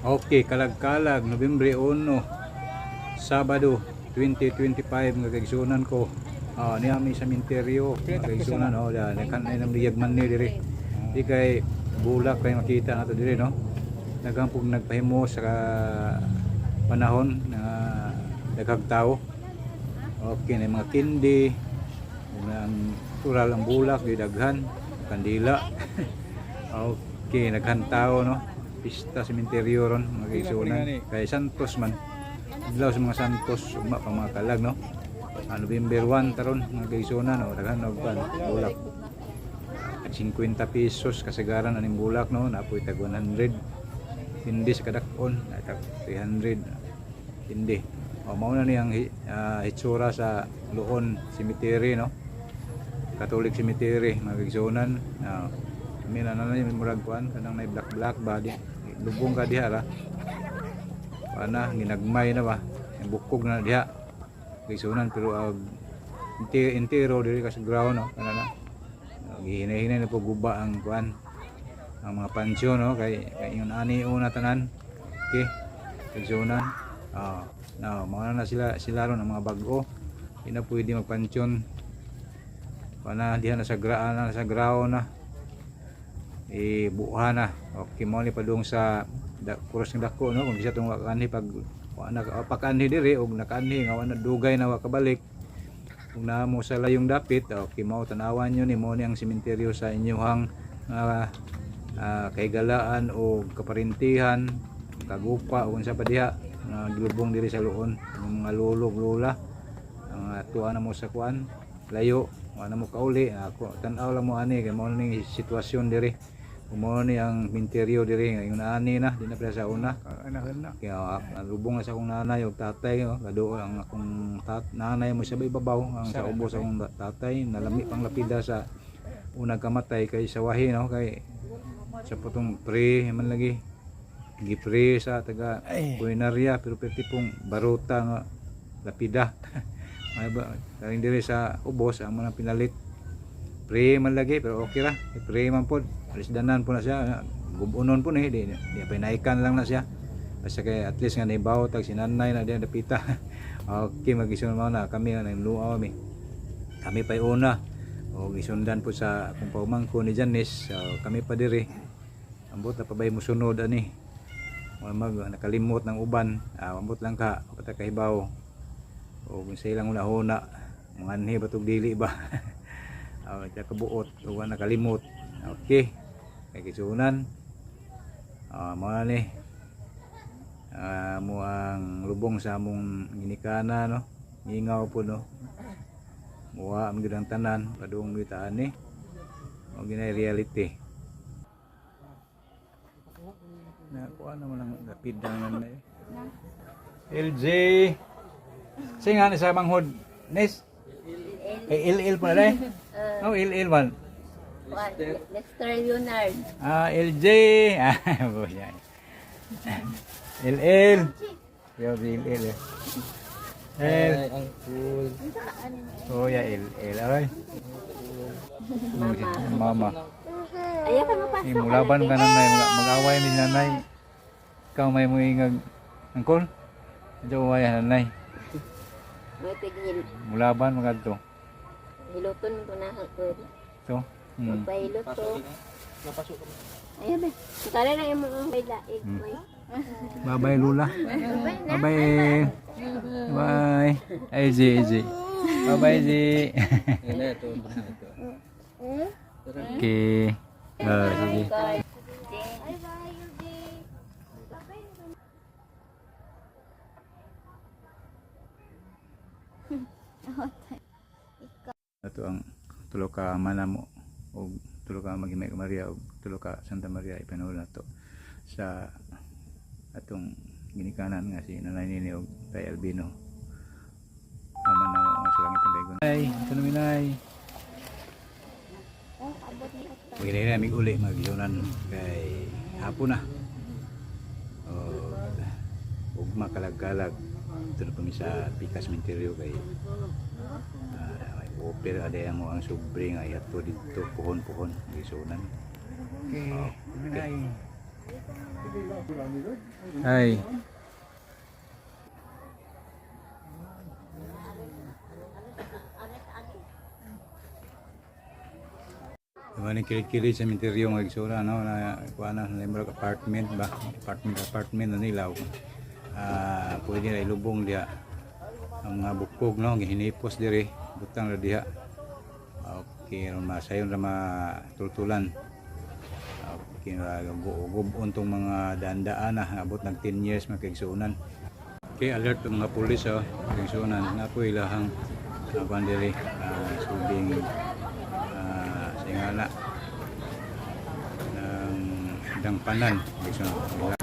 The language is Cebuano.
Okay, kalag-kalag, Nobyembre 1, Sabado, 2025, nga kaigsunan ko. Ah, niya mi sa sementeryo, mga kaigsunan, oh, da, nakan ay nang liyag man ni diri. Di kay bulak kay makita nato diri, no. Daghang pug nagpahimo sa panahon na daghang tao. Okay, na mga kindi, ug na ang tural ang bulak di daghan, kandila. Okay, naghan tao, no. Pista sementeryo ron, mga kaigsunan. Kay Santos man. Adlaw sa mga Santos, ugma pa mga kalag, no. Ah, November 1 taron, mga kaigsunan, no, daghan og kan bulak. Tag 50 pesos kasagaran aning bulak, no, napoy tag 100. Hindi sa kadak-on, na tag 300. Hindi. O, mao na niyang hitsura sa Loon Cemetery, no. Catholic Cemetery, mga kaigsunan. Kami na na yung murag kuan kanang nay black black ba di lubong ka diha ra. Pana ginagmay na ba. Ang bukog na diha. Kaigsunan, pero ag intiro diri ka sa ground, no, kana na. Gihinay-hinay na po guba ang kuan, ang mga pansyon, no, kay kay ingon ani una tanan. Okay. Kaigsunan. Ah, now mao na na sila sila ron ang mga bag-o. Di na pwede magpansyon. Pana diha na sa graan na sa ground na. E buha na. Okay, mo ni padung sa da, kuros ng dako, no, kung bisa tong wa kanhi pag wa na pakanhi diri og nakanhi nga wa na dugay na wa kabalik kung naa mo sa layong dapit. Okay, mao tanawan nyo ni mo ni ang sementeryo sa inyuhang kahigalaan o kaparintihan, kagupa o unsa pa diha nga gilubong diri sa Loon, ang mga lolo ug lola ang tuwa na mo sa kuan layo, wa na mo kauli ako tan-aw lang mo ani kay mao ning sitwasyon diri. Mao ni ang minteryo diri nga ingon ani na di na pala sa una. Anahan na. Kaya ang lubong na sa akong nanay ug tatay, oh, kado ang akong nanay mo sa ibabaw, ang sa Sa ubos akong tatay nalami pang lapida sa unang kamatay kay sawahi, no, kay sa putong pre man lagi gipre sa taga Ay. kulinarya, pero perti pong baruta nga lapida. May ba karing diri sa ubos ang mga pinalit pre man lagi, pero okay ra, pre man pod, alis danan po na siya, gubunon po ni di, di pa naikan lang na siya, basta kay at least nga naibaw tag sinanay na diyan dapita. Okay, magisun mo na kami nga nagluaw kami kami pa'y una o gisundan po sa akong paumangko ni Janice. So, kami pa diri ambot na pabay musunod ani. Wala mag nakalimot ng uban, ambot lang ka pata kahibaw o kung sa ilang una-una mga anhi ba tug dili ba. Ah, kabuot o wa nakalimot. Okay, kay kisunan, mao na ni mo ang lubong sa among ginikana, no, ngingaw po, no, muha ang gyud ang tanan padung gyud ta ani mo ginay reality na kuha naman ang lapid na nan eh. LJ. Sing nga ni sa manghod Nis. Kay LL po na day. Oh, LL man. Lester Leonard. Ah, LJ. Ah, boy. LL. Yo, LL eh. L. Ay, ang cool. Oh, yeah, LL. Aray. Mama. Ayaw ka mapasok. Eh, mulaban ka nanay, mag-away ni nanay. Ikaw may muingag angkol. Medyo uway nanay. May tigil. Mulaban magadto. Hiluton ko na ako. To. Magpahilot to. Napasok ka. Ayaw ba? Kala na yung mga may laig. Bye-bye, Lula. Bye-bye. Bye. Ay, G, G. Bye-bye, G. Yan na, ito. Ito. Okay. Ah, sige. Ato ang tulo ka manamo og tulo ka Maghimay ka Maria og tulo ka Santa Maria ipanulo nato sa atong ginikanan nga si Nanay Nini og Tay Albino. Ama namo nga sa langit ang daygon. Ay, ito na minay. Pagkita na uli magyunan kay hapon na. O, ugma kalag-kalag. Ito na kami sa Pikas Menterio kay may opera aday mo ang sobre nga ihato dito puhon-puhon gisunan. Okay. Okay. Minay. Ay. Diba ni kilit-kilit sa minteryo mga igsura, no? Na kuha na na apartment ba? Apartment apartment na nila. Ah, pwede na ilubong diha. Ang mga bukog, no, gihinipos diri, butang ra diha. Okay, ron masayon ra matultulan. Okay, ugub untong mga daan-daan na abot nag 10 years mga kaigsuonan. Okay, alert ang mga pulis, oh, kaigsuonan. Na po ilahang kuan diri, subing singala ng dangpanan, kaigsuonan.